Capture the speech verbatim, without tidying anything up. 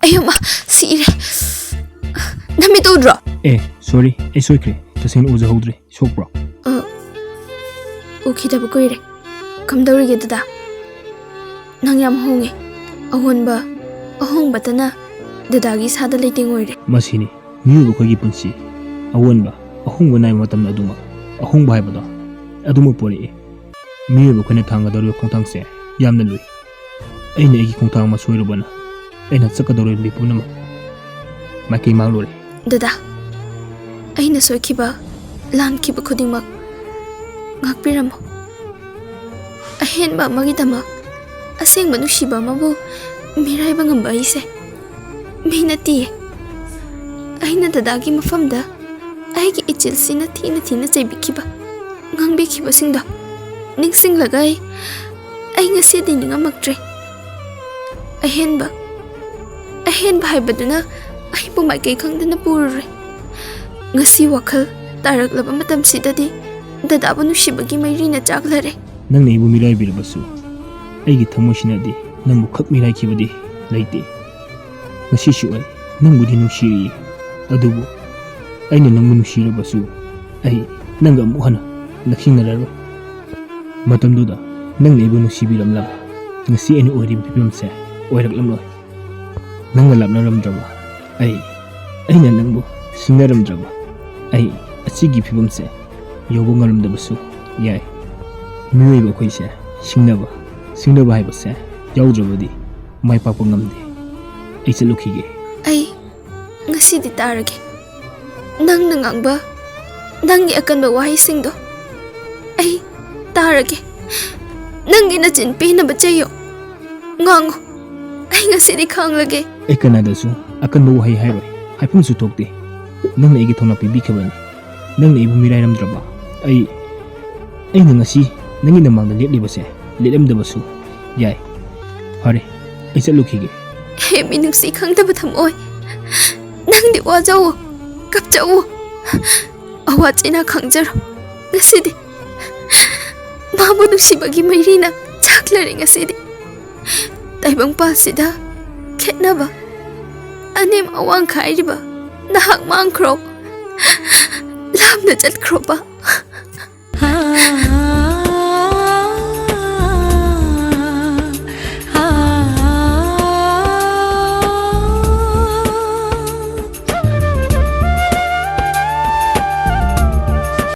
ꯑꯩ ꯑꯃ ꯁꯤꯔꯦ꯫ ꯅꯃꯤꯠ ꯎꯗ꯭ꯔꯣ? ꯑꯦ, ꯁꯣꯔꯤ, ꯑꯩ ꯁꯣꯏꯈ꯭ꯔꯦ꯫ ꯇꯁꯦꯡꯅ ꯎꯖꯍꯧꯗ꯭ꯔꯦ꯫ ꯁꯣꯛꯄ꯭ꯔꯣ? ꯑ, ꯎꯈꯤꯗꯕ ꯀꯨꯏꯔꯦ꯫ ꯀꯝꯗꯧꯔꯤꯒꯦ ꯗꯗꯥ? ꯅꯪ ꯌꯥꯝ ꯍꯣꯡꯉꯦ꯫ ꯑꯑꯣꯟꯕ, ꯑꯍꯣꯡꯕꯇꯅ ꯗꯗꯥꯒꯤ ꯏꯁꯥꯗ ꯂꯩꯇꯦꯡ ꯑꯣꯏꯔꯦ꯫ ꯃꯁꯤꯅꯤ ꯃꯤꯑꯣꯏꯕ ꯑꯩꯈꯣꯏꯒꯤ ꯄꯨꯟꯁꯤ꯫ ꯑꯑꯣꯟꯕ, ꯑꯍꯣꯡꯕ ꯅꯥꯏꯕ ꯃꯇꯝꯗ ꯑꯗꯨꯃꯛ ꯑꯍꯣꯡꯕ ꯍꯥꯏꯕꯗꯣ ꯑꯗꯨꯃꯛ ꯄꯣꯔꯛꯏ꯫ ꯃꯤꯑꯣꯏꯕ ꯑꯩꯈꯣꯏꯅ ꯊꯥꯡꯒꯗꯧꯔꯤꯕ ꯈꯣꯡꯊꯥꯡꯁꯦ ꯌꯥꯝꯅ ꯂꯨꯏ꯫ ꯑꯩꯅ ꯑꯩꯒꯤ ꯈꯣꯡꯊꯥꯡ ꯑꯃ ꯁꯣꯏꯔꯨꯕꯅ ꯑꯩꯅ ꯆꯠꯀꯗꯧꯔꯤꯕ ꯂꯝꯕꯤ ꯄꯨꯝꯅꯃꯛ ꯃꯥꯏꯀꯩ ꯃꯥꯡꯂꯨꯔꯦ꯫ ꯗꯗꯥ, ꯑꯩꯅ ꯁꯣꯏꯈꯤꯕ, ꯂꯥꯟꯈꯤꯕ ꯈꯨꯗꯤꯡꯃꯛ ꯉꯥꯛꯄꯤꯔꯝꯃꯨ꯫ ꯑꯍꯦꯟꯕ ꯑꯃꯒꯤꯗꯃꯛ ꯑꯁꯦꯡꯕ ꯅꯨꯡꯁꯤꯕ ꯑꯃꯕꯨ ꯃꯤꯔꯥꯏꯕ ꯉꯝꯕ ꯑꯩꯁꯦ ꯃꯤ ꯅꯠꯇꯤꯌꯦ꯫ ꯑꯩꯅ ꯗꯗꯥꯒꯤ ꯃꯐꯝꯗ ꯑꯩꯒꯤ ꯏꯆꯤꯜꯁꯤꯅ ꯊꯤꯅ ꯊꯤꯅ ꯆꯩꯕꯤꯈꯤꯕ, ꯉꯥꯡꯕꯤꯈꯤꯕꯁꯤꯡꯗꯣ ꯅꯤꯡꯁꯤꯡꯂꯒ ꯑꯩ, ꯑꯩ ꯉꯁꯤꯗꯤ ꯅꯤꯡꯉꯝꯃꯛꯇ꯭ꯔꯦ꯫ ꯑꯍꯦꯟꯕ, ꯑꯍꯦꯟꯕ ꯍꯥꯏꯕꯗꯨꯅ ꯑꯩꯕꯨ ꯃꯥꯏꯀꯩ ꯈꯪꯗꯅ ꯄꯨꯔꯨꯔꯦ꯫ ꯉꯁꯤ ꯋꯥꯈꯜ ꯇꯥꯔꯛꯂꯕ ꯃꯇꯝꯁꯤꯗꯗꯤ ꯗꯗꯥꯕꯨ ꯅꯨꯡꯁꯤꯕꯒꯤ ꯃꯩꯔꯤꯅ ꯆꯥꯛꯂꯔꯦ꯫ ꯅꯪꯅ ꯑꯩꯕꯨ ꯃꯤꯔꯥꯏꯕꯤꯔꯕꯁꯨ, ꯑꯩꯒꯤ ꯊꯃꯣꯏꯁꯤꯅꯗꯤ ꯅꯪꯕꯨ ꯈꯛ ꯃꯤꯔꯥꯏꯈꯤꯕꯗꯤ ꯂꯩꯇꯦ꯫ ꯉꯁꯤꯁꯨ ꯑꯩ ꯅꯪꯕꯨꯗꯤ ꯅꯨꯡꯁꯤꯔꯤ, ꯑꯗꯨꯕꯨ ꯑꯩꯅ ꯅꯪꯕꯨ ꯅꯨꯡꯁꯤꯔꯕꯁꯨ, ꯑꯩ ꯅꯪꯒ ꯑꯃꯨꯛ ꯍꯟꯅ ꯅꯛꯁꯤꯟꯅꯔꯔꯣꯏ꯫ ꯃꯇꯝꯗꯨꯗ ꯅꯪꯅ ꯑꯩꯕꯨ ꯅꯨꯡꯁꯤꯕꯤꯔꯝꯂꯕ, ꯉꯁꯤ ꯑꯩꯅ ꯑꯣꯏꯔꯤꯕ ꯐꯤꯕꯝꯁꯦ ꯑꯣꯏꯔꯛꯂꯝꯂꯣꯏ꯫ ꯅꯪꯅ ꯂꯥꯞꯅꯔꯝꯗ꯭ꯔꯕ ꯑꯩ, ꯑꯩꯅ ꯅꯪꯕꯨ ꯁꯤꯡꯅꯔꯝꯗ꯭ꯔꯕ ꯑꯩ, ꯑꯁꯤꯒꯤ ꯐꯤꯕꯝꯁꯦ ꯌꯧꯕ ꯉꯝꯂꯝꯗꯕꯁꯨ ꯌꯥꯏ꯫ ꯃꯤꯑꯣꯏꯕ ꯑꯩꯈꯣꯏꯁꯦ ꯁꯤꯡꯅꯕ, ꯁꯤꯡꯅꯕ ꯍꯥꯏꯕꯁꯦ ꯌꯥꯎꯗ꯭ꯔꯕꯗꯤ ꯃꯥꯏ ꯄꯥꯛꯄ ꯉꯝꯗꯦ꯫ ꯑꯩ ꯆꯠꯂꯨꯈꯤꯒꯦ꯫ ꯑꯩ ꯉꯁꯤꯗꯤ ꯇꯥꯔꯒꯦ꯫ ꯅꯪꯅ ꯉꯥꯡꯕ, ꯅꯪꯒꯤ ꯑꯀꯟꯕ ꯋꯥꯍꯩꯁꯤꯡꯗꯣ ꯑꯩ ꯇꯥꯔꯒꯦ꯫ ꯅꯪꯒꯤ ꯅꯆꯤꯟ ꯄꯦꯟꯅꯕ ꯆꯩꯌꯣ꯫ ꯉꯥꯡꯉꯣ꯫ ꯑꯩ ꯉꯁꯤꯗꯤ ꯈꯥꯡꯂꯒꯦ꯫ ꯑꯩ ꯀꯅꯥꯗꯁꯨ ꯑꯀꯟꯕ ꯋꯥꯍꯩ ꯍꯥꯏꯔꯣꯏ꯫ ꯍꯥꯏꯐꯝꯁꯨ ꯊꯣꯛꯇꯦ꯫ ꯅꯪꯅ ꯑꯩꯒꯤ ꯊꯧꯅꯥ ꯄꯤꯕꯤꯈꯤꯕꯅꯤ꯫ ꯅꯪꯅ ꯑꯩꯕꯨ ꯃꯤꯔꯥꯏꯔꯝꯗ꯭ꯔꯕ ꯑꯩ, ꯑꯩꯅ ꯉꯁꯤ ꯅꯪꯒꯤ ꯅꯃꯥꯡꯗ ꯂꯦꯞꯂꯤꯕꯁꯦ ꯂꯦꯞꯂꯝꯗꯕꯁꯨ ꯌꯥꯏ꯫ ꯐꯔꯦ, ꯑꯩ ꯆꯠꯂꯨꯈꯤꯒꯦ꯫ ꯍꯦ ꯃꯤꯅꯨꯡꯁꯤ ꯈꯪꯗꯕ ꯊꯝꯃꯣꯏ, ꯅꯪꯗꯤ ꯋꯥꯖꯧꯋꯣ, ꯀꯞꯆꯧꯋꯣ꯫ ꯑꯋꯥ ꯆꯩꯅꯥ ꯈꯪꯖꯔꯣ꯫ ꯉꯁꯤꯗꯤ ꯃꯥꯕꯨ ꯅꯨꯡꯁꯤꯕꯒꯤ ꯃꯩꯔꯤꯅ ꯆꯥꯛꯂꯔꯦ꯫ ꯉꯁꯤꯗꯤ ꯇꯥꯏꯕꯪꯄꯥꯜꯁꯤꯗ ꯈꯦꯠꯅꯕ, ꯑꯅꯦꯝ ꯑꯋꯥꯡ ꯈꯥꯏꯔꯤꯕ ꯅꯍꯥꯛ ꯃꯥꯡꯈ꯭ꯔꯣ, ꯂꯥꯞꯅ ꯆꯠꯈ꯭ꯔꯣꯕ꯫